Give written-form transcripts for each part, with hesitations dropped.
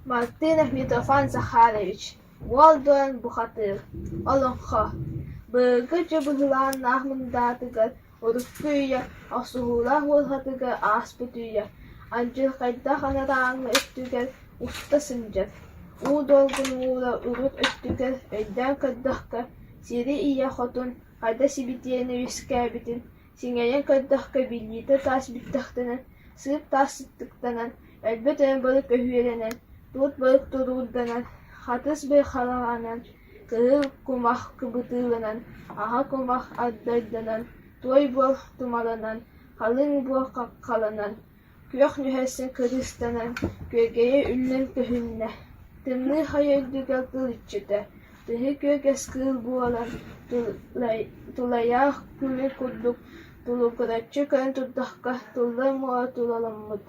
Мартынов Митрофан Захарович, Уол Дуон бухатыыр, Олоҥхо, былыргы дьэ быһылааннаах мындаатыгар урукку үйэ охсуһуулаах уолҕатыгар ааспыт үйэ алдьархайдаах анарааҥҥы өттүгэр уста сылдьар, уу долгун уура урут өттүгэр өйдөөн көрдөххө, сири ийэ хотун хайда сибитиэнэ үөскээбитин Сиҥэйэн көрдөххө билиитэ таас бүттэхтэнэн, сыып таас сыттыктанан, өлбөт эн балык өһүөлэнэн, туут балык туруурданан, хатыс быйхаланан, кыһыл кумах кыбытыыланан, аһа кумах ардайданан, туой буор тумаланан, халыҥ буор хаххаланан, Күөх нүһэрсэн кырыыстанан, күөгэйэ үллэн көһүннэ, тымныы хайа үрдүгэр кыл иччитэ, тыһы күөгэс кыыл буолан, тулайаах күлүк курдук тулугураччы көрөн турдахха, туллар муора тулаламмыт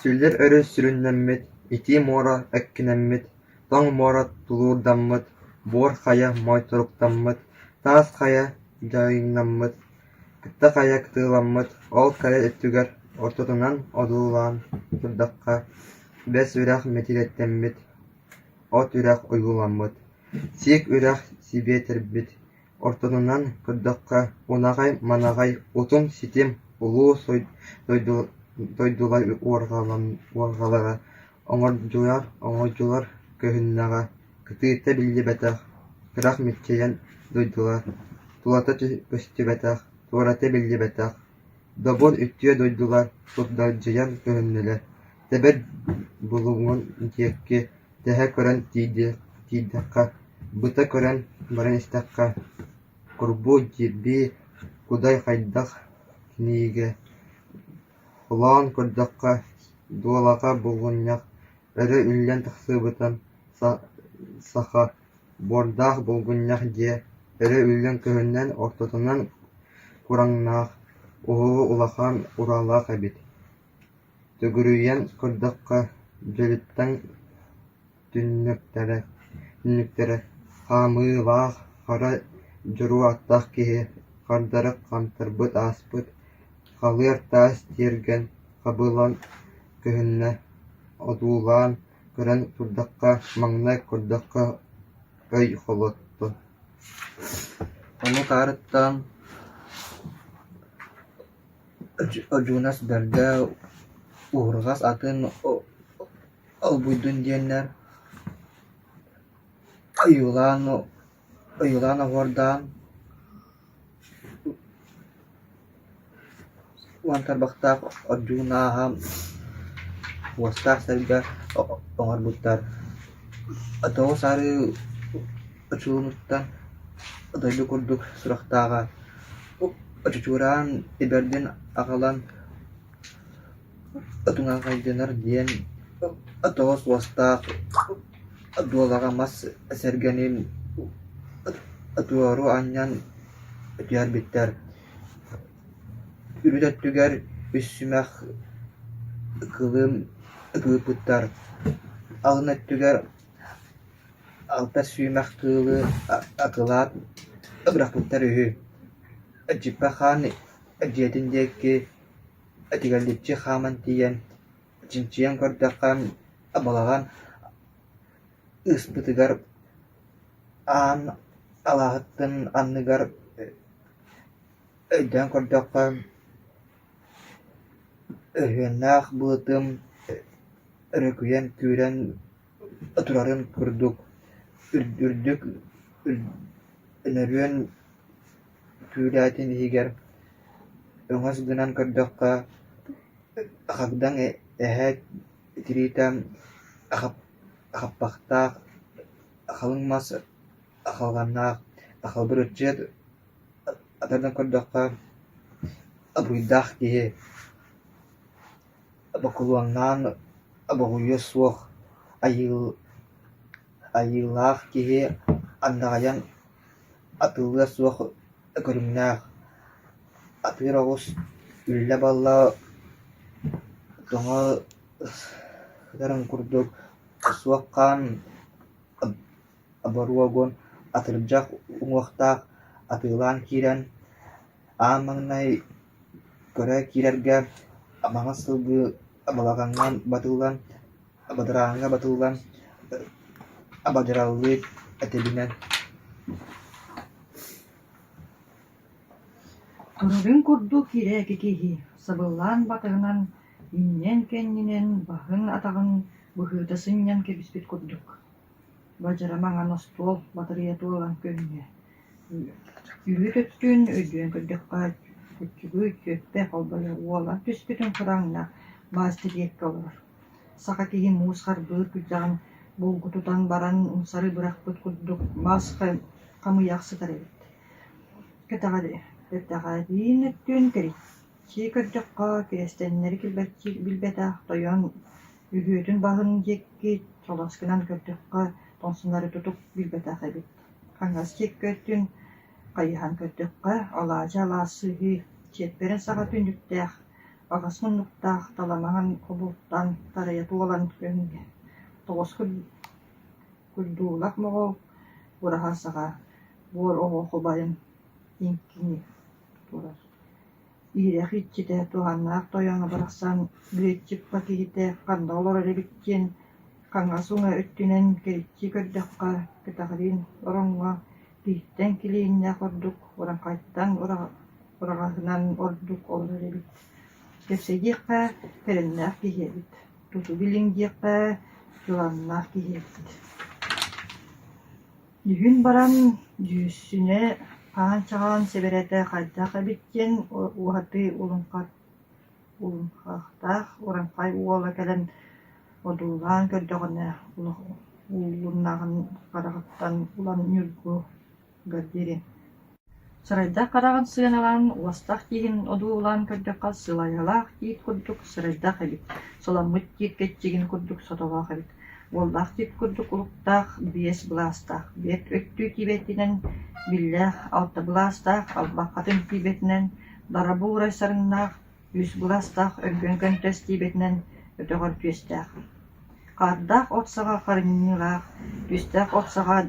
Сүллэр өрүс сүрүннэммит, итии муора эккинэммит, тоҥ муора тулуурдаммыт, буор хайа моойторуктаммыт, таас хайа дьайыҥнаммыт, Кытта хайа кытыыламмыт, ол кэлэр өттүгэр ортотунан одуулаан турдахха, бэс үрэх мэтириэттэммит, от үрэх ойууламмыт, сиик үрэх сибиэтэрбит, ортотунан көрдөххө, унаҕай-манаҕай утум-ситим улуу дойдулар уорҕалара оҥордулар оҥордулар көһүннэҕэ, кытыыта биллибэтэх, кырах мүччүйэн дойдулар, тулата көстүбэтэх, туората биллибэтэх, добун үтүө дойдулар сурдалдьыйан көһүннүлэр, тэбэр булуҥун диэки тэһэ көрөн тиийдэххэ, быта көрөн баран истэххэ, курбуу дьирбии кудай хайдах кинигэ Холоон көрдөххө, дуолаҕа булгунньах өрө үллэн тахсыбытын саха буордаах булгунньах дьиэ өрө үллэн көһүнэн ортотунан кураҥнаах, уһугу улахан ураалаах эбит Төгүрүйэн көрдөххө, дьөлүттэн түннүктэрэ, хаамыылаах хара дьоруо аттаах киһи хардары хантарбыт ааспыт, халыар таас тиэргэн хабыллан көһүннэ, одуулаан көрөн турдахха, маҥнай көрдөххө өй холоттон Ону таарыттан Одьуунас бэрдэ уһурҕас атын олбуйдун диэннэр ойуулаан ойуулаан оһуордаан уон тарбахтаах одьуун ааһа уостаах сэргэ оҥорбуттар. Тоҕус арыы очуунуттан дойду курдук сурахтааҕа Чучураан ибэрдин аҕалан Туҥаҕайданар диэн тоҕус уостаах дуолаҕа мас сэргэни туору анньан түһэрбиттэр, үрүт өттүгэр үс сүүмэх кылым ыыппыттар, алын өттүгэр алта сүүмэх кыылы акылаат бырахпыттар үһү. Дьиппэ хаан дьиэтин диэки Тигэлличчи хааман тиийэн, чинчийэн көрдөххө, балаҕан ыыспытыгар аан алааһыттан анныгар өйдөөн көрдөххө, өһүөннээх былытым өрүкүйэн күүрэн турарын курдук үрдүк нөрүөн Күүлээтин иһигэр өҥөс гынан көрдөххө, хагдаҥ эһэ тириитэ хаппахтаах, халыҥ мас халҕаннаах, халбарыччы тардан көрдөххө, буруйдаах киһи бокулуоннаан боҕуйуо суох айыылаах киһи андаҕайан атыллыа суох көрүҥнээх, атыыр оҕус үллэ-балла тоҥо сытарын курдук суох хаан боруогун атырдьах уҥуохтаах атыылаан киирэн, аан маҥнай көрө киирэргэ маҥан сылгы. Балаҕаҥҥа батыллан, бадарааҥҥа батыллан, бадьараллыы тэбинэн Турарын курдук кирээки киһи сабыллаан батыһынан иннинэн-кэннинэн баһын-атаҕын быһыыта сынньан кэбиспит курдук Бадьара маҥан остуол батарыйа туолан көһүннэ Үрүт өттүн өйдөөн көрдөххө, Куччугуй Түөппэ холбойо уолан түспүтүн курааннаах маас тириэккэ олорор. Саха киһи муус харбыыр күрдьэҕин булгу тутан баран умсары бырахпыт курдук мас хамыйах сытар эбит. Кэтэҕэриин өттүн кэриччи көрдөххө, кирэстэннэри билбэтэх тойон үһүөтүн баһын диэки чолос гынан көрдөххө, тоҥсунары тутук билбэтэх эбит. Хаҥас диэки өттүн хайыһан көрдөххө, алаадьы алаас сыһыы чиэппэрин саҕа түннүктээх, аҕыс муннуктаах таламаҥан хобултан тарайа туолан көһүннэ. Тоҕус курдуулах моҕол ураһа саҕа буор оҕо хобайын иҥкини турар. Иһирэх иччитэ туһааннаах тойоно барахсан Бүөччүк киһитэ ханна олорор эбит диэн хаҥас уҥа өттүнэн кэриччи көрдөххө, кэтэҕириин ороҥҥо киһиттэн килииннээх ордук, урааҥхайтан ураҕаһынан ордук олорор эбит. Кэпсэтиэххэ кэлэннээх киһи эбит, туту билиҥ диэххэ дьулааннаах киһи эбит. Дьүһүн баран дьүһүнэ хаан чаҕаан сэбэрэтэ хайдах эбит диэн уһатыы улунхахтаах урааҥхай уола кэлэн одуулаан көрдөҕүнэ уулуннаҕын хараҕыттан ылан Ньургуга диэри Сырайдаах хараҕын сыаналаан, уостаах тииһин одуулаан көрдөххө, сылайалаах тиит курдук сырайдаах эбит, суламмыт тиит кэччигин курдук сотолоох эбит, уоллаах тиит курдук улуктаах, биэс былаастаах, биэт өттүү тиибэтинэн биллээх, алта былаастаах, албах хатыҥ тиибэтинэн, дара буурай сарыҥнаах, үс былаастаах өлгөн көнтөс тиибэтинэн өтөҕөр түөстээх. Хаардаах от саҕа харынньылаах, түстээх от саҕа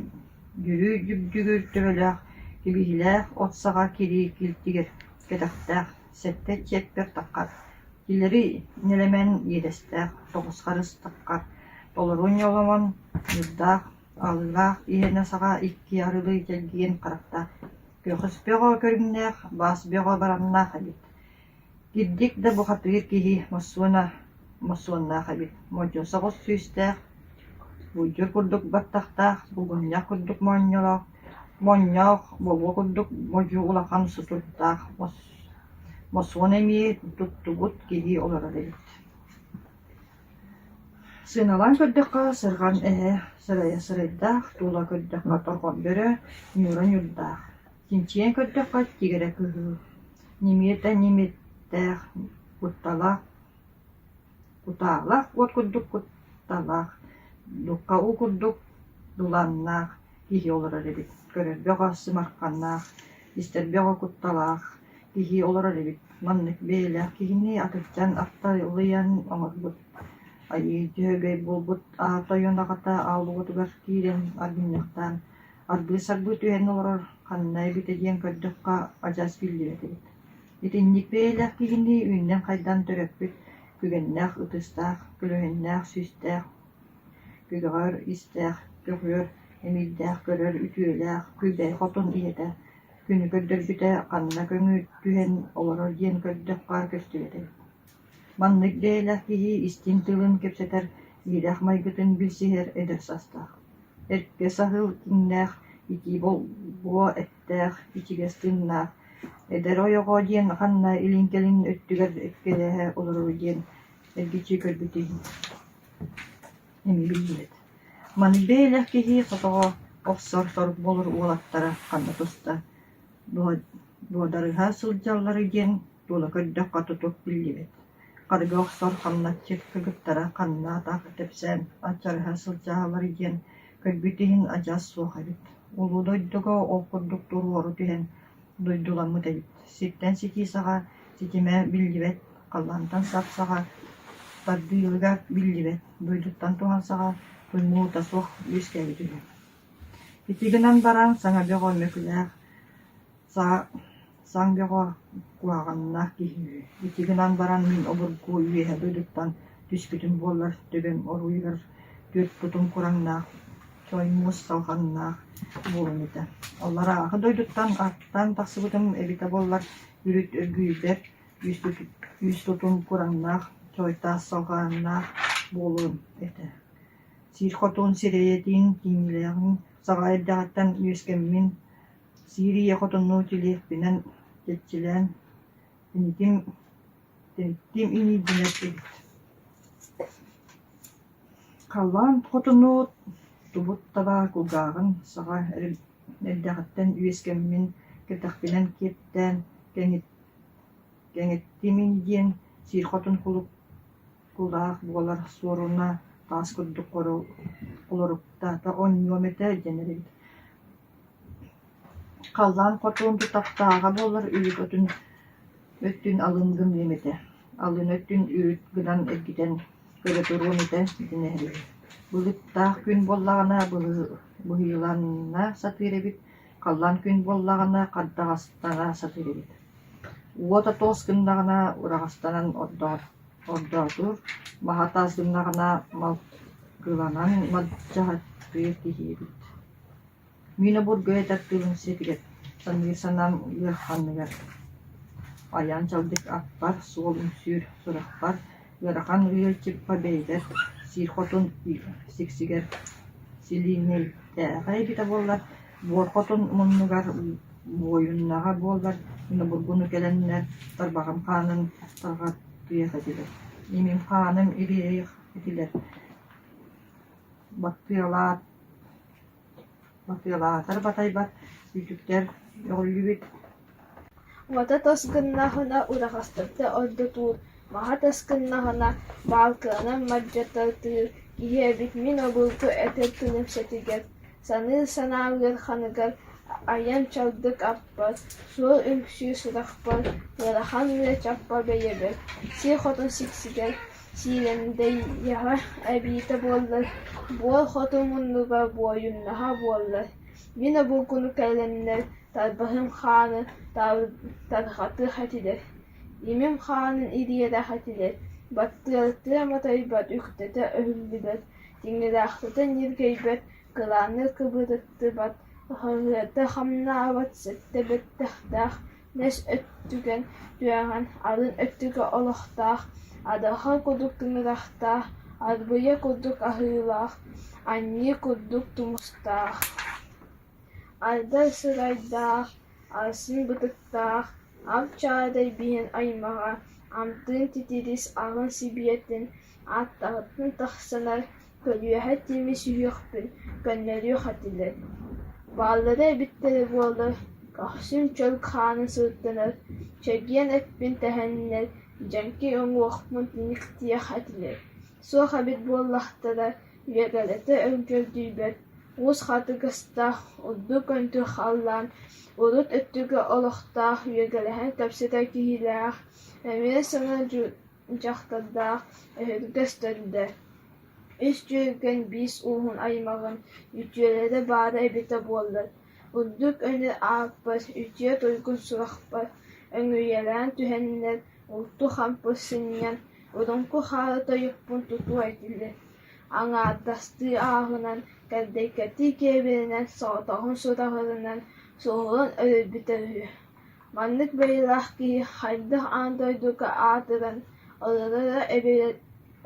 дьүрү дьүбдьүгүр төбөлөөх, кэбиһиилээх от саҕа кирии килтигир кэтэхтээх, сэттэ чиэппэр таххар, тилэри нэлэмэн иэдэстээх, тоҕус харыс таххар, толору ньоломон ньурдаах, аалыылаах иһэнэ саҕа икки арылы чэлгиэн харахтаах, көҕүс бөҕө көрүҥнээх, баас бөҕө барамнаах эбит Кирдик да бухатыыр киһи мосуона мосуоннаах эбит, модьу соҕус сүүстээх, буйдур курдук баттахтаах, булгунньах курдук моонньолоох, моонньоох, болуо курдук модьу улахан сутуруктаах мосуон эмиэ туттубут киһи олорор эбит. Сыаналаан көрдөххө, сырҕан эһэ сырайа сырайдаах, тула көрдөххө торҕон бөрө, ньуура ньуурдаах. Чинчийэн көрдөххө, тигэрэ кыһыл, ньимиэтэ ньимиэттээх, кутталаах кутаалаах уот курдук кутталаах, духха уу курдук дулааннаах киһи олорор эбит, көрөр бөҕө сымарханнаах, истэр бөҕө кутталаах киһи олорор эбит. Маннык бэйэлээх киһини атырдьан атталыйан оҥорбут Айыы Дьөһөгөй буолбут аата тойон аҕата аал уотугар киирэн аргынньахтаан аргыы-саргыы түһэн олорор ханна эбитэ диэн көрдөххө адьас биллибэт эбит. Итинник бэйэлээх киһини үүннэн-хайдан төрөппүт күгэннээх ытыстаах, көлөһүннээх сүүстээх, күгэҕэр истээх, көҕүөр эмиийдээх көрөр үтүөлээх Күбэй хотун ийэтэ күнү көрдөрбүтэ ханна көҥү түһэн олорор диэн көрдөххө көстүбэт эбит. Маннык бэйэлээх киһи истиҥ тылын кэпсэтэр, иирэх майгытын билсиһэр эдэр саастаах Эргэ саһыл киҥнээх, итии болгуо эттээх, ичигэс тыыннаах, эдэр ойоҕо диэн ханна илин-кэлин өттүгэр эккэлэһэ олорор диэн эргиччи көрбүтүн эмиэ биллибэт. Маннык бэйэлээх киһи сотоҕо охсор сорук буолар уолаттара ханна туста дуодарыһа сылдьаллара диэн туола көрдөххө тутук биллибэт. Харыга охсор хамначчыт кыргыттара ханна атах тэпсэн аччарыһа сылдьааллар диэн көрбүт иһин адьас суох эбит. Улуу дойдуга ол курдук туруору түһэн дойдуламмыт эбит. Сиртэн ситии саҕа ситимэ биллибэт, халлаантан сап саҕа тардыылыга биллибэт, дойдуттан туһан саҕа туймуута суох үөскээбит үһү. Ити гынан баран саҥа бөҕө мөкүлээх Саҥ бөҕө куһаҕаннаах киһи үһү, ити гынан баран мин обургу үөһэ дойдуттан Түспүтүм буоллар, төбөм оройугар түөрт тутум кураҥнаах, чой муус салҕаннаах буолуом этэ. Алларааҕы дойдуттан аттаан тахсыбытым эбитэ буоллар, үрүт үргүйбэр үс тутум кураҥнаах, чой таас салҕааннаах буолуом этэ. Сир хотун сирэйэтин, тииҥнээҕин саҕа эрдэҕиттэн үөскэммин, сиир ийэ хотуннуу тилиэхпинэн чэччилээн, инитим Тим иҥиирдинэр эбит Халлаан хотуну тубут табаа кулгааҕын саҕа эрдэҕиттэн үөскэммин кэтэхпинэн киэптээн кэҥэттимин диэн сир хотун кулаах буолар суоруна таас курдук холоруктаата оонньуом этэ диэн эбит Халлаан хотун тутахтааҕа буоллар үрүт өттүн алын гыныам этэ, алын өттүн үрүт гынан эргитэн көрө туруом этэ дэнэр үһү. Былыттаах күн буоллаҕына быһыылана сатыыр эбит, халлаан күн буоллаҕына хардаҕастана сатыыр эбит. Уота туос гыннаҕына ураҕастанан ордоотуур, маһа таас гыннаҕына малгыланан мадьаһаттыыр киһи эбит. Мин обургу этэр тылым сиригэр, саныыр санаам ыараханыгар, айаан чалдык аппар, суол үҥсүүр сурахпар, ыарахан ыал чыппа бэйэтэ сир хотун сиксигэр силиинэйдээҕэ эбитэ буоллар, буор хотун муннугар буойуннаҕа буоллар, мин обургуну кэлэннэр тарбаҕым хаанын тарҕатыах этилэр, имим хааным ириэриэх этилэр, баттыалаат Батыалаатар батайбат, үтүктэр өҕүллүбүт Уота тос гыннаҕына ураҕастарда ордотуур, маһа тас гыннаҕына баалкыланан мадьататыыр киһи эбит мин обургу этэр тылым сэтигэр, саныыр санаам ыараханыгар айан чалдык аппар, суол үҥсүү сурахпар, ыарахан ыа чаппа бэйэбэр, сир хотун сиксигэр Сиилэндэйэҕэ эбиитэ буоллар, буор хоту муннуга буойуннаһа буоллар, мин обургуну кэлэннэр тарбаһым хааны тарҕатыах этилэр, имим хаанын ириэрэх этилэр, баттыартыа матайбат, үктэтэ өһүллүбэт, тиҥилэхтэтэ ньиргийбэт, кылаанныы кыбытыттыбат, хаһыата хамнаабат, сэттэ бэттэхтээх Нэс өттүгэн түөҕэн, алын өттүгэ олохтоох, адьырҕа курдук тыҥырахтаах, арбыйа курдук аһыылаах, анньыы курдук тумустаах, ардай сырайдаах, арсын бытыктаах, ап-чаадай биһин аймаҕа, амтыын титирис аҕын сибиэтин ааттаҕыттан тахсанар көлүөһэ тимир сүһүөхпүн көннөрүөх этилэр, бааллара эбиттэрэ буоллар, көхсүм чөл хаанын сырдатар, чэгиэн эппин тэһэннэр, дьэҥкир уҥуохпун тиниктиэх этилэр, суох эбит буоллахтара, үөгэлэтэ өҥчөрдүйбэт, уус хатыгастаах, урдук өнтү халлаан, урут өттүгэр олохтоох үөгэлэһэн кэпсэтэр киһилээх, эмиэ саҥа дьахтардаах өһүргэс төрдө, үс дьүөргэн биис ууһун аймаҕын үтүөлэрэ баара эбитэ буоллар, үрдүк өнөр ааппар, үтүө туйгун сурахпар өҥүйэлээн түһэннэр, улту-хампы сынньан, урукку хаары тойукпун тутуо этилэр, аҥаардастыы ааҕынан, кэлтэйкэтии киэбиринэн, соҕотоҕун сураҕырынан суоһуран өлөрбүтэ үһү Маннык бэйэлээх киһи хайдах аан дойдуга аатыран олороро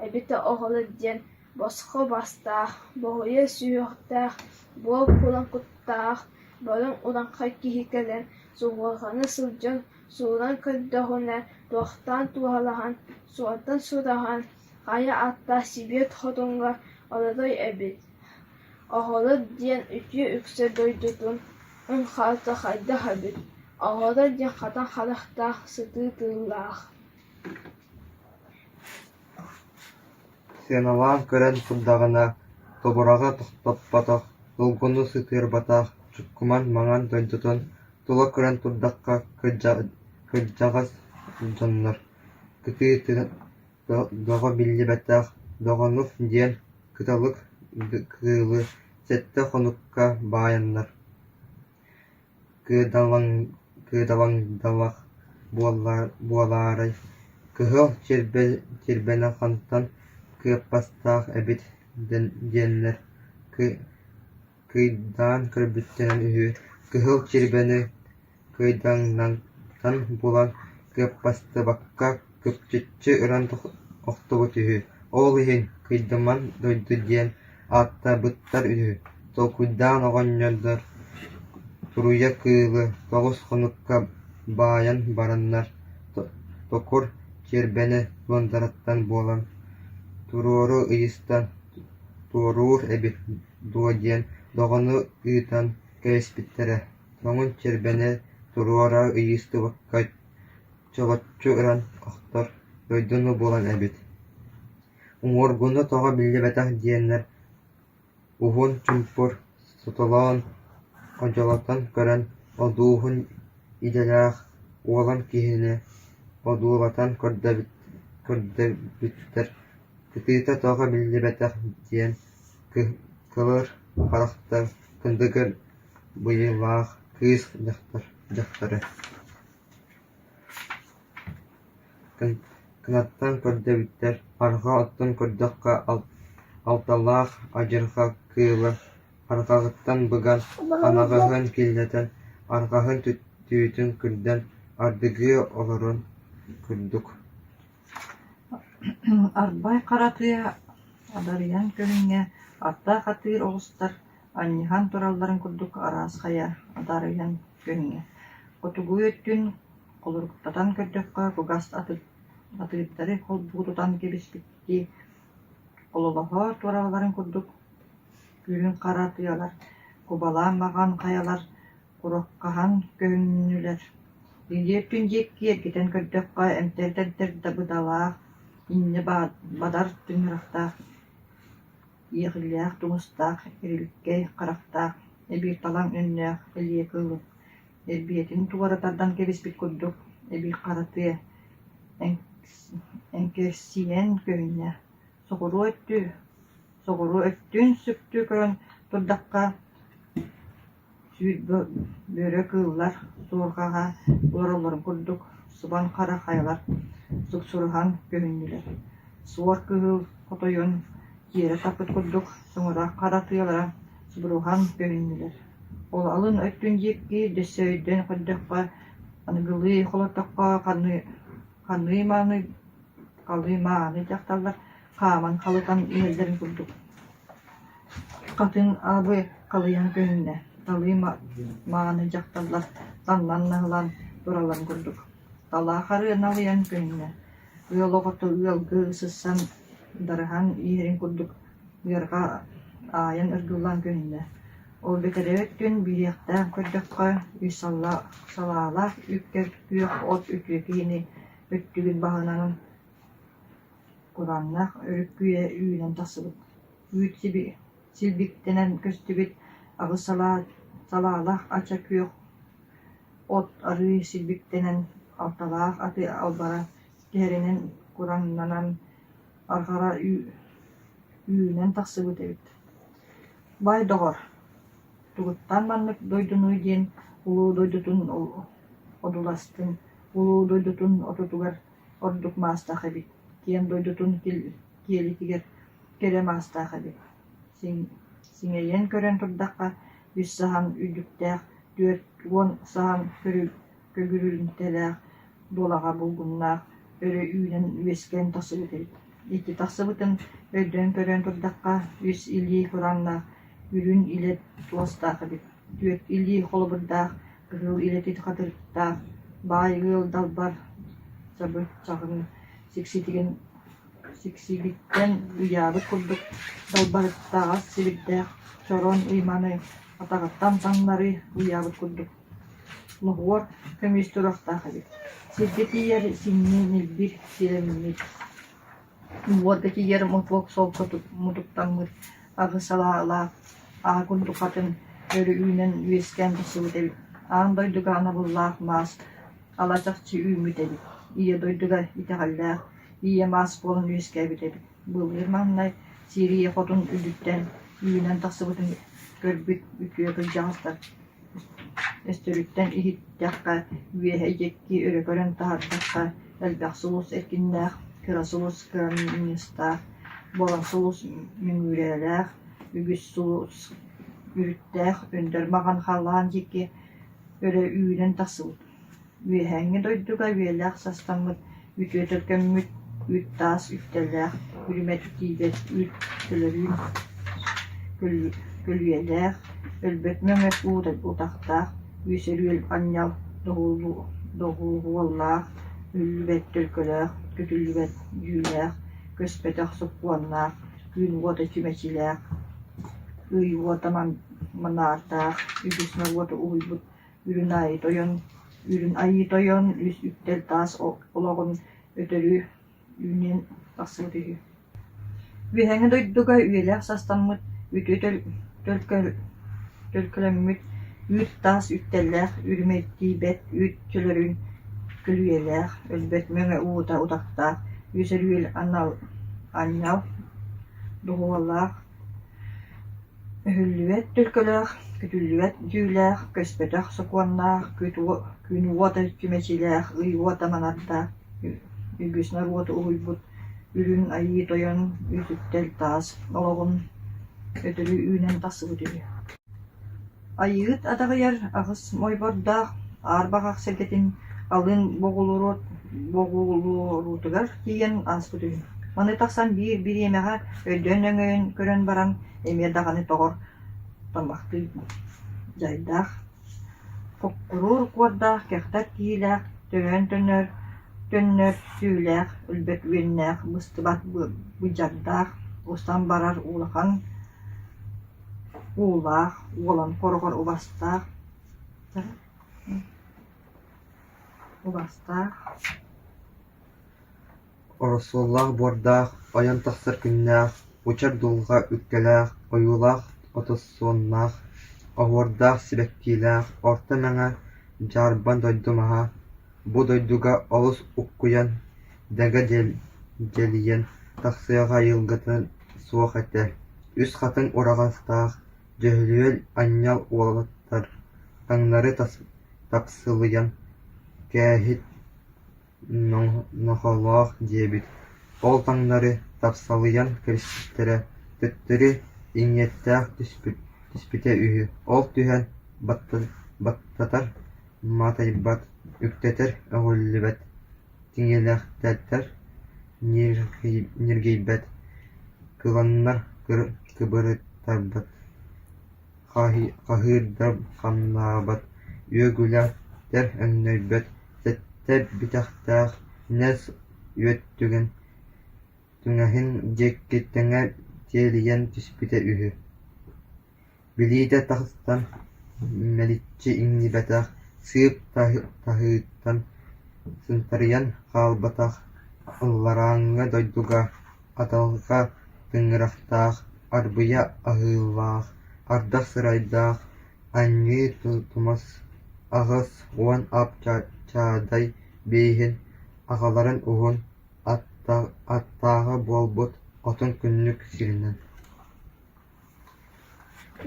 эбитэ оҕолор диэн босхо бастаах, боһуйар сүһүөхтээх, буор кулан куттаах, бороҥ урааҥхай киһи кэлэн суһуоханы сылдьан сууран көрдөҕүнэ туохтаан туоһалаһан, суортан сураһан, хайа ааттаах Сибиэт хотуҥҥа олорор эбит Оҕолор диэн үтүө үксэ дойдутун үҥ-харта хайдах эбит, оҕолор диэн хатан харахтаах, сытыы тыллаах Сыаналаан көрөн турдаҕына, тобураҕы тохтоппотох, долгуну сытыарбатах чуккуман маҥан дойдутун тула көрөн турдахха кырдьаҕас дьоннор кытыытынан Доҕо биллибэтэх Доҕонук диэн кыталык кыылы сэттэ хонукка баайаннар, кыаппастаах эбит диэннэр кыйдаан көрбүттэрэ үһү, кыһыл чирбэни кыйдаҥнатан булан кыаппастыбакка кыпчыччы ыран охтубут үһү, ол иһин Кыйдаман дойду диэн ааттаабыттар үһү, толкуйдаан оҕонньордор туруйа кыылы 9 хонукка баайан бараннар токур чиэрбэни туондараттан буолан туруору ыйыстан туоруур эбит дуо диэн доҕону ыытан кэбиспиттэрэ, тоҥун чиэрбэни туруора ыйыстыбакка чолоччу ыран охтор дойдуну булан эбит. Уҥуоргуну тоҕо биллибэтэх диэннэр уһун чуумпур сотолоон, одьолотон көрөн одууһун идэлээх уолан киһини одуулатан көрдөбүттэр, кытыыта тоҕо биллибэтэх диэн кылыр харахтар кындыгыр быйылаах кыыс дьахтары Кынаттан көрдөбүттэр, арҕаа оттон көрдөххө алталаах адьырҕа кыыла арҕаҕыттан быган, анаҕаһын киллэтэн, арҕаһын түүтүн күрдьэн ардыгыы олорон курдук Арбай хара тыа адарыйан көһүҥҥэ аттаах атыыр оҕустар анньыһан туралларын курдук араас хайа адарыйан көһүҥҥэ Хотугу өттүн холоруктатан көрдөххө, кугас атыырдары холбуу тутан кэбиспиттии хололоһо туралларын курдук күлүн хара тыалар, кубалаан маҕан хайалар куруххаһан көһүннүлэр. Илии өттүн диэки эргитэн көрдөххө, эмтэр-тэмтэр быдалаах, инньэ бадар тыҥырахтаах Иэҕиллээх тумустаах, эрилкэй харахтаах, эбии талаҥ өҥнөөх элиэ кыылын эрбиэтин туора тардан кэбиспит курдук эбии хара тыа эҥкэрсийэн көһүннэ. Соҕуруу соҕуруу өттүн сүктү көрөн турдахха Сүүрбэ бөрө кыыллар суорҕаҕа олороллорун курдук субан хара хайалар суксуруһан көһүннүлэр, суор кыһыл хотойун тиэрэ таппыт курдук соҥура хара тыалара субуруһан көһүннүлэр. Ол алын өттүн диэки өссө өйдөөн көрдөххө, аныгылыы холотоххо ханыы-мааны халыы-мааны дьахталлар хааман халытан иһэллэрин курдук Хатыҥ аабы халыйан көһүннэ, талыы мааны дьахталлар таҥнан наһылаан туралларын курдук, талаах арыы налыйан көһүннэ, ыал оҕото ыалга сыссан дарыһан иһэрин курдук ыарҕа аайан ыргыллан көһүннэ. Ол бэтэрээ өттүн биһиэхтээн көрдөххө, үс салаалаах үккэр күөх от үтүө киһини өттүгүн баһынан курааннаах өрүкүйэ үүнэн тахсыбыт Үүт силбиктэнэн көстүбүт аҕыс салаалаах ача күөх от арыы силбиктэнэн алталаах аты албара түһэринэн кураҥнанан арҕара үүнэн тахсыбыт эбит. Бай доҕор, тугуттан маннык дойдунуй диэн улуу дойдутун одуластын, улуу дойдутун отутугар ордук маастаах эбит, киэҥ дойдутун киэлитигэр кэрэ маастаах эбит. Сиҥэйэн көрөн турдахха, үс саһан үрдүктээх, 40 саһан көгүрүмтэлээх, дуолаҕа булгуннаах өрө үүнэн үөскээн тахсыбыт эбит. Ити тахсыбытын өйдөөн көрөн турдахха, үс илии курааннаах, үрүҥ илэ туостаах эбит, түөрт илии холобурдаах, кыһыл илэтит хатырыктаах, баай ыал далбар чабычаҕын сикситигин сиксигиттэн ыйаабыт курдук далбарыттаҕас сибирдээх чороон ыйманы атаҕыттан таҥнары ыйаабыт курдук лоһуор көмүс туруохтаах эбит. Сиргэ тиийэр синньи ньилбир сирэммит, уорга тиийэр мотуок солко мутуктаммыт аҕыс салаалаах аа курдукатын өрө үүнэн үөскээн тахсыбыт эбит. Аан дойдуга анабыллаах маас ала чахчы үүммүт эбит. Ийэ дойдуга итэҕэллээх ийэ маас буолан үөскээбит эбит. Былыр маҥнай Сирия хотун үрдүттэн үүнэн тахсыбытын көрбүт үтүө кырдьаҕастар өстөрүттэн иһиттэххэ, үөһэ диэки өрө көрөн таһырдахха элбэх сулус эркиннээх, кыра сулус кырамньыстаах. Буолан сулус мөҥүрэлээх, үгүс сулус үрүттээх өндөл маҥан халлаан диэки өрө үүнэн тахсыбыт. Үөһээҥҥи дойдуга үйэлээх састаммыт, үтүө төлкөммүт, үүт таас үктэллээх, үрүмэт тиийбэт үүт төлөрүүн көлүйэлээх, өлбөт мэҥэ утахтаах, үс өрүөл анньал доҕуһуоллаах, үллүбэт төлкөлөөх, көтүллүбэт дьүүлээх, көспөтөх сокуоннаах, күн уота чүмэчилээх, ый уота манаардаах, үгүс норуоту уһуйбут Үрүн Айыы Тойон, Үрүн Айыы Тойон үс үктэл таас олоҕун өтөрү үүнэн тахсыбыт үһү. Үөһээҥҥи дойдуга үйэлээх састаммыт, үтүө төлкөлөммүт, үүт таас үктэллээх, үрүмэттийбэт үүт төлөрүн көлүйэлээх, өлбөт мэҥэ уута утахтаах, үс өрүөл анньал дуһуолаах, Өһүллүбэт төлкөлөөх, күтүллүбэт дьүүлээх, көспөтөх сокуоннаах, күн уота чүмэчилээх, ый уота манардаах, үгүс норуоту уһуйбут Үрүҥ Айыы Тойон үтүктэр таас олоҕун өтөрү үүнэн тахсыбыт үһү. Айыыһыт адаҕыйар аҕыс мойбордоох аар баҕах сэргэтин алын боҕулуоруутугар тиийэн ааспыт үһү. Маны тахсан биир бириэмэҕэ өйдөөн өҥөйөн көрөн баран эмиэ даҕаны тоҕор таммахтыы дьайдаах, хоккуруур куордаах, кэхтэр киһилээх, төрөөн төннөр, төннөр түүлээх, өлбөт үөннээх, быстыбат быдьардаах, устан барар улахан уулаах, уолан хороҕор убастаах, убастаах Ороссуоллаах буордаах, ойон тахсар күннээх, учар дулҕа үктэлээх, ойуулаах отоссуоннаах, оһуордаах сибэккилээх, орто мэҥэ дьаарбаҥ дойду маһа, бу дойдуга олус уккуйан, дэгэ дьэлийэн тахсыаҕа айылгыта суох этэ, үс хатыҥ ураҕастаах, дьөһүөл анньал уолаттар таҥнары тапсылыйан, кээһит Нохолоох диэбит, ол таҥнары тапсалыйан кэбиспиттэрэ, төттөрү иҥиэттээх түспүтэ үһү, ол түһэн баттатар матайбат, үктэтэр өҕүллүбэт, тиҥилэхтэтэр ньиргийбэт, кыланнар кыбырыттарбат, хаһыырдар хамнаабат, үөгүлэтэр өҥнөйбөт, сэттэ битэхтээх нэс үөт түгэһин диэки тэҥэ тиэлийэн түспүтэ үһү Билиитэ тахсан мэличчи иҥнибэтэх, сыып таһыыттан сынтарыйан хаалбатах, алларааҥҥы дойдуга аталҕа тыҥырахтаах, арбыйа аһыылаах, ардах сырайдаах, анньыы тумас 80 ап чаадай бииһин аҕаларын уһун аттааҕа буолбут хотун күннүк сиринэн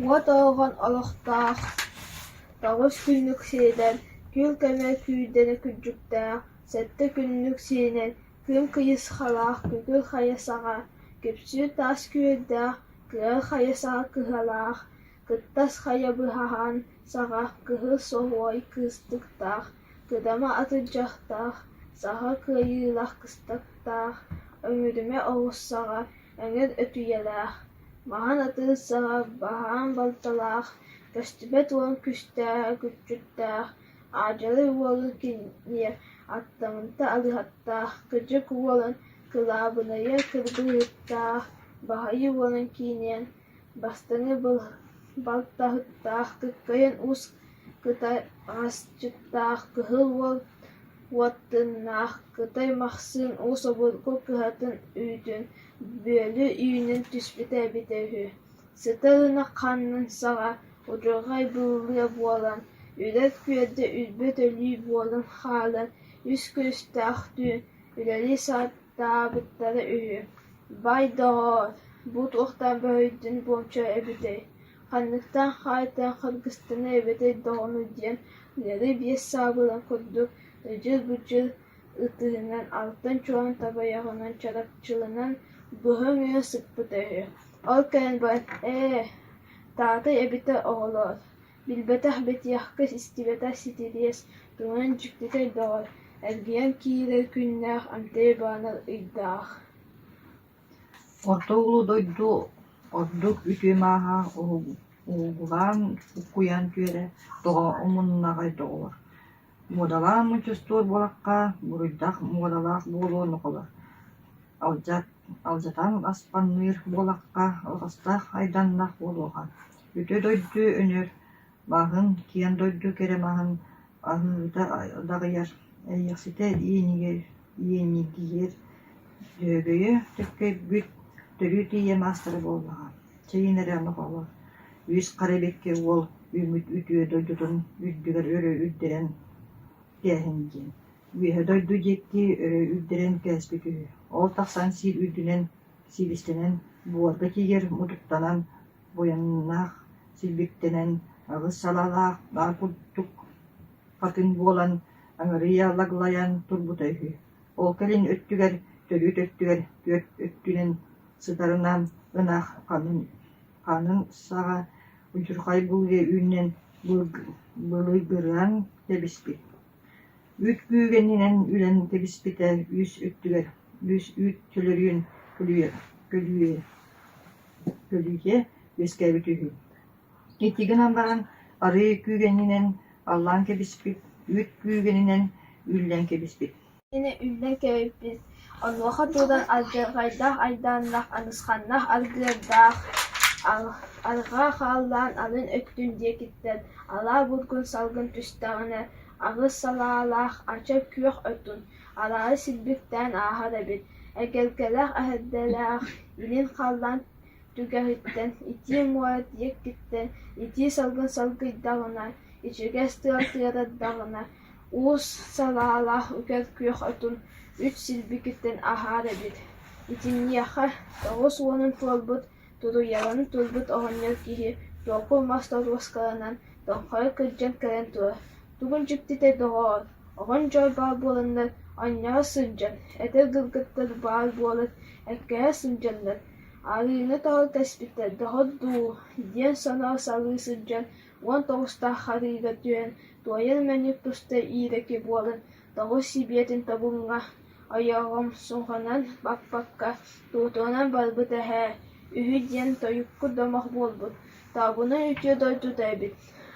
Уот оһоҕун олохтоох, тоҕус күннүк сиринэн, күл көмө күүрдэнэ күрдьүктээх, сэттэ күннүк сиринэн, күн кыйысхалаах күкүр хайа саҕа, күпсүүр таас күөрдээх, кыар хайа саҕа кыһалаах, кыттас хайа быһаҕан саҕа кыһыл соһуой кыыстыктаах, кыдама атырдьахтаах, саха кыайыылаах кыстыктаах, өҥүрүмэ оҕус саҕа эҥэр өтүйэлээх, маһын атыыр саҕа баһаам балталаах, көстүбэт уон күстээх күччүттээх, Аадьалай уолун киниэ аттаммыта алыһаттаах, кыдьык уолун кылаабынайа кырбыһыттаах, баһыйыы уолун кииниэн бастыҥы балтаһыттаах, кыккайан уус кытаҕасчыттаах, кыһыл уол уоттуннаах, Кытай Махсыын уус обургу кыһатын үүтүн бүөлүү үүнэн түспүтэ эбитэ үһү Сытар ынах ханнын саҕа удьурҕай быыллыа буолан, үрэр күөрдэ үрбэт өлүү буолан хаалан, үс күрүстээх түүн үлэлии сатаабыттара үһү Бай доҕоор, бу туохтаах бөһүйдүн буомча эбитэй, ханныктаах хаайтан харгыстанар эбитэй даҕаны диэн ыарыы биэс саабылын курдук ыдьыр-быдьыр ытыһынан алтан чуорун табайаҕынан чарапчыланан. Быһа үҥүү сыппыта үһү, ол кэлэн баран «Ээ, таатай эбитэ оҕолоор, билбэтэх бэтиэхкэ истибэтэх ситириэс, туһунан дьиктитэ доҕор, эргийэн киирэр күннээх эмтэри баранар ыйдаах» Орто улуу дойду ордук үтүө мааһа уһугулаан уккуйан түөрэ тоҕо умуннаҕай доҕоор, муодалаан мунчустуур буолахха, буруйдаах муодалаах буолуо нохолор, алдьатан аспанныыр буолахха, алҕастаах айданнах буолуоҕа, үтүө дойду өнөр маһын, киэҥ дойду кэрэ маһын аһыыта даҕыйар, эйиэхситэ иэнигийэр Дьөһөгөйө төккөйбүт төрүү тиийэ маастара буоллаҕа, чэйин эрэ нохолор, үс хара эбэккэ уол үүммүт үтүө дойдутун үрдүгэр өрө үрдэрэн кээһин диэн, үөһэ дойду диэки өрө үрдэрэн кээспит үһү, ол тахсан сир үрдүнэн силистэнэн, буорга тиийэр мутуктанан, буйаннаах силбиктэнэн, аҕыс салаалаах баар курдук хатыҥ буолан аҥырыйа лаглайан турбута үһү. Ол кэлин өттүгэр, төрүт өттүгэр түөрт өттүнэн сытарынан ынах ханын саҕа удьурхай булуйа үүнэн былыгыран кэбиспит. Үүт күүгэнинэн үрэн кэбиспитэ үс өттүгэр үс үүт төлөрүөн көлүйэ үөскээбит үһү. Ити гынан баран арыы күүгэнинэн аллаан кэбиспит, үүт күүгэнинэн үллэн кэбиспит. Итини үллэн кэбиспит, онуоха туран алдьархайдаах айдааннаах, анысханнаах аргыардаах арҕаа хааллаан алын өттүн диэкиттэн алаа бургун салгын түстэҕинэ, аҕыс салаалаах ача күөх отун алаары силбиктээн ааһар эбит, эгэлгэлээх эһэрдэлээх илин халлаан түгэҕиттэн итии муора диэкиттэн итии салгын салгыйдаҕына, ичигэс тыал тыарадаҕына, уус салаалаах үкэр күөх отун үт силбикиттэн аһаар эбит. Итиниэхэ 90-ун туолбут, туруйалана турбут оҕонньор киһи туоку мас торуоскаланан тоҥхойо кырдьан кэлэн турар: «Тугун дьиктитэй доҕоор, оҕон дьол баар буоланнар оонньоһо сылдьан, эдэр кыргыттар баар буолан эккэһэ сылдьаннар, арыыны тоҕо кэспиттэр доҕор дуу» диэн соноо салыы сылдьан 19-таах харыыга түһэн туойар мэник туста иирэки буолан тоҕус сибиэтин тобуҥҥа ойоҕомсуҕунан баппакка туутунан барбыт эһээ үһү диэн тойукку домох буолбут, Таабына үтүө дойдута эбит,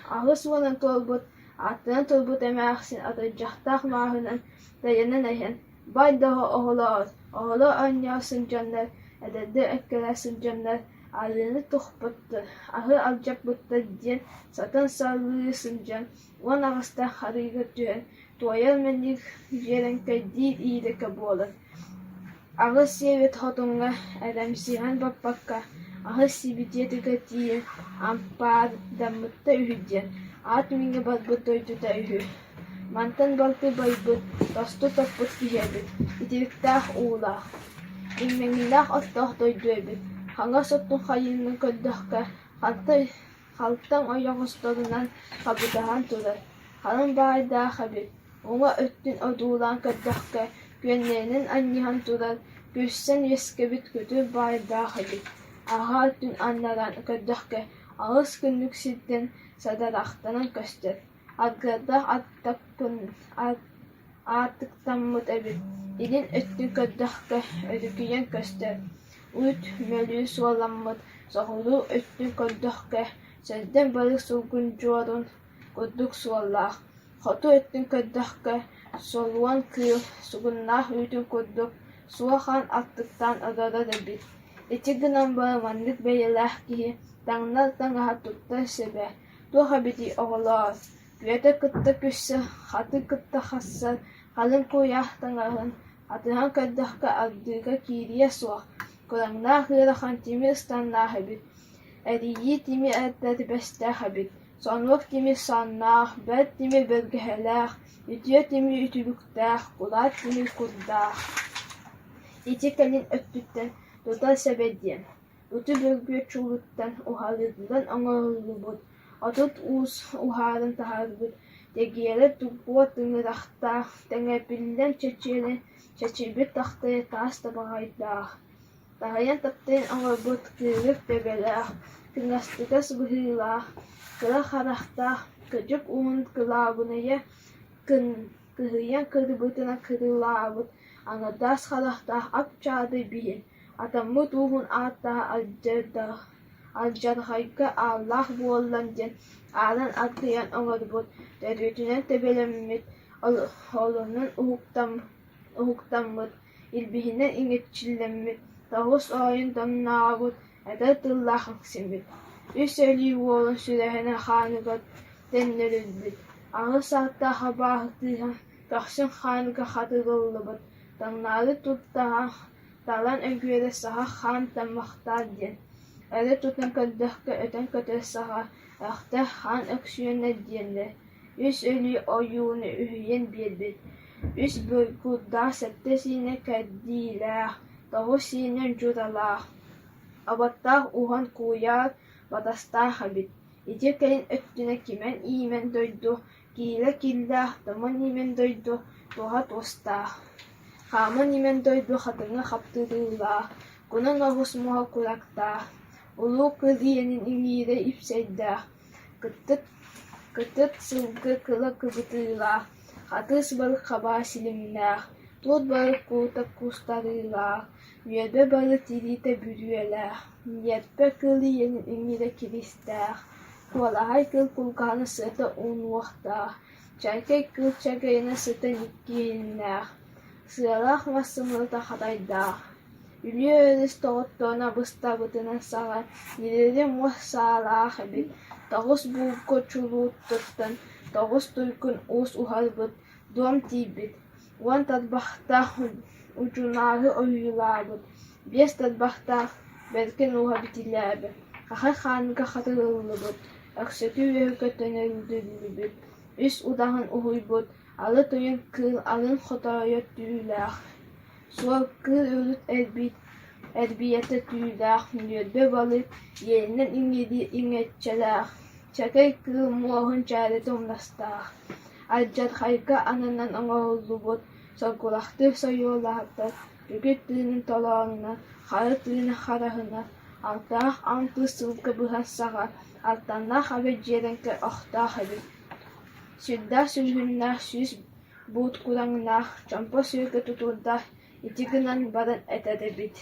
80-ын туолбут, ааттанан турбут эмээхсин атырдьахтаах мааһынан тайанан иһэн «Бай да оҕолоор, оҕолор оонньоо сылдьаннар, эдэрдэр эккэлэһэ сылдьаннар арыыны тохпуттар, аһы алдьаппыттар» диэн сатан салыы сылдьан 18-таах арыыга түһэн туойар мэник дьиэрэҥкэйдиир иирэкэ буолан Аҕыс сиэбит хотуҥҥа эрэмсиһэн баппакка, аһыс сибидиэтигэр тиийэн ампаардаммыта үһү диэн, аат миҥэ барбыт дойдута үһү. Мантан балты байбыт, тосту топпут киһи эбит, итириктээх уулаах, имэҥнээх оттоох дойду эбит. Хаҥас өттүн хайыынан көрдөххө, хантай халтаҥ ойоҕосторунан хабытаһан турар, халыҥ баайдаах эбит, уҥа өттүн одуулаан көрдөххө, күөннэринэн анньыһан турар, күрсэн үөскэбит күтүр баайдаах эбит, арҕаа өттүн аннаран көрдөххө, аҕыс күннүк сиртэн садарахтанан көстөр, аргыардаах аартыктаммыт эбит, илин өттүн көрдөххө, өрүкүйэн көстөр, үүт мөлүү суоламмыт, соҕуруу өттүн көрдөххө, сэрдэн барык сылгын дьуорун курдук суоллаах, хоту өттүн көрдөххө, солуон кыыл сугуннаах үүтүн курдук суо хаан аттыктаан олорор эбит. Ити гынан баран маннык бэйэлээх киһи таҥнар таҥаһа туттар сэбэ, туох эбитий оҕолоор, Күөтэ кытта күссе, хаты кытта хассан, халыҥ куйаах таҥаһын хатыһан көрдөххө ардыыга киириэ суох, кураҥнаах ыарахан тимир ыстааннаах эбит, эрийии тимир этэрбэстээх эбит, сонуок тимир сонноох, бэрт тимир бэргэһэлээх, үтүө тимир үтүлүктээх, кулаат тимир курдаах. Ити кэлин өттүттэн тута сэбэ диэн Ыты бөргүө чуулуттан уһаарыллан оҥоһуллубут, 30 уус уһаарын таһаарбыт, тэгиэрэ тугуо тыҥырахтаах, тэҥэпиллэн чэчирбит тахтайа таас табаҕайдаах. Таһыйан таптайан оҥорбут кыырык төбөлөөх, кыҥастыгас быһыылаах, кыра харахтаах, кырдьык уһун кылаабынайа кыһыйан кырбытынан кырыылаабыт аҥардас харахтаах ап-чаады биһин, атаммыт ууһун ааттаһа алдьархайга ааллаах буоллан диэн аалан аргыйан оҥорбут, төрүөтүнэн төбөлөммүт, олонун уһуктаммыт, илбиһинэн иҥиччилэммит, тоҕус оойун тамнаабыт, этэр тыллаах өксүммүт, үс өлүү уолун сүрэҕинэ хааныгар төннөрүлбүт, аҕыс ааттаах абааһы кыыһа көхсүн хааныга хатырыллыбыт, таҥнаары турдаҕа талан үгүөрэ саха хаан таммахтаах диэн, өрө тутан көрдөххө өтөн көтөр саха, өөхтөөх хаан өксүөнэ диэннэр, үс өлүү ойууну үһүйэн биэрбит, үс буйгурдаах сэттэ сиинэ кэрдиилээх, тоҕус сиинэ дьуралаах, абаттаах уһан куйаар батастаах эбит. Ити кэлин өттүнэ кимэн иимэн дойду, киилэ кииллээх, туман иимэн дойду туоһа туостаах, хааман иимэн дойду хатыҥа хаптырыылаах, кунан оҕус муоһа курактаах, улуу кыл иэнин иҥиирэ ипсэйдээх, кыттык, кытыт сылгы кыла кыбытыылаах, хатыыс балык хабаа силимнээх, туут балык куута кустарыылаах, үөдэ балык тириитэ бүрүөлээх, ньиэрпэ кыл иэнин иҥиирэ киристээх, куолаһай кыл кулгаана сыата уҥуохтаах, чэркэй кыл чэгэйинэ сыта ньиккииннээх, сыалаах мас сымыыта хатайдаах, Үлүө өрүс тоҕоттоно быстабытынан саҕа ньирэри муос саалаах эбит, тоҕус булка чулууттан тоҕус туйгун уус уһарбыт, дуом тиийбит, уон тарбахтаах удьунааһы ойуулаабыт, биэс тарбахтаах бэркин ууһа битилээбит, хахай хааныга хатырыллыбыт, өксөкү үөһүкэ төнөрүллүбүт, үс удаҕан уһуйбут, алы тойон кыыл алын хотоойо түүлээх Суол кыыл үрүт эрбийэтэ түүлээх, ньүөлбэ балык иэнинэн иҥиир иҥэччэлээх, чэкэй кыыл муоһун чээрэтэ умнастаах, алдьархайга ананан оҥоһуллубут соргулахтыы сойуолаһар түгүт тыынын толоонуна, хара тыына хараһына, алтаах аҥ-тыы сылгы быһан саҕа, алтаннаах эбэ дьиэрэҥкэй охтоох эбит, сүрдээх сүлүһүннээх сүүс буут кураҥнаах, чомпо сүөкэ тутуурдаах ити гынан баран этэр эбит.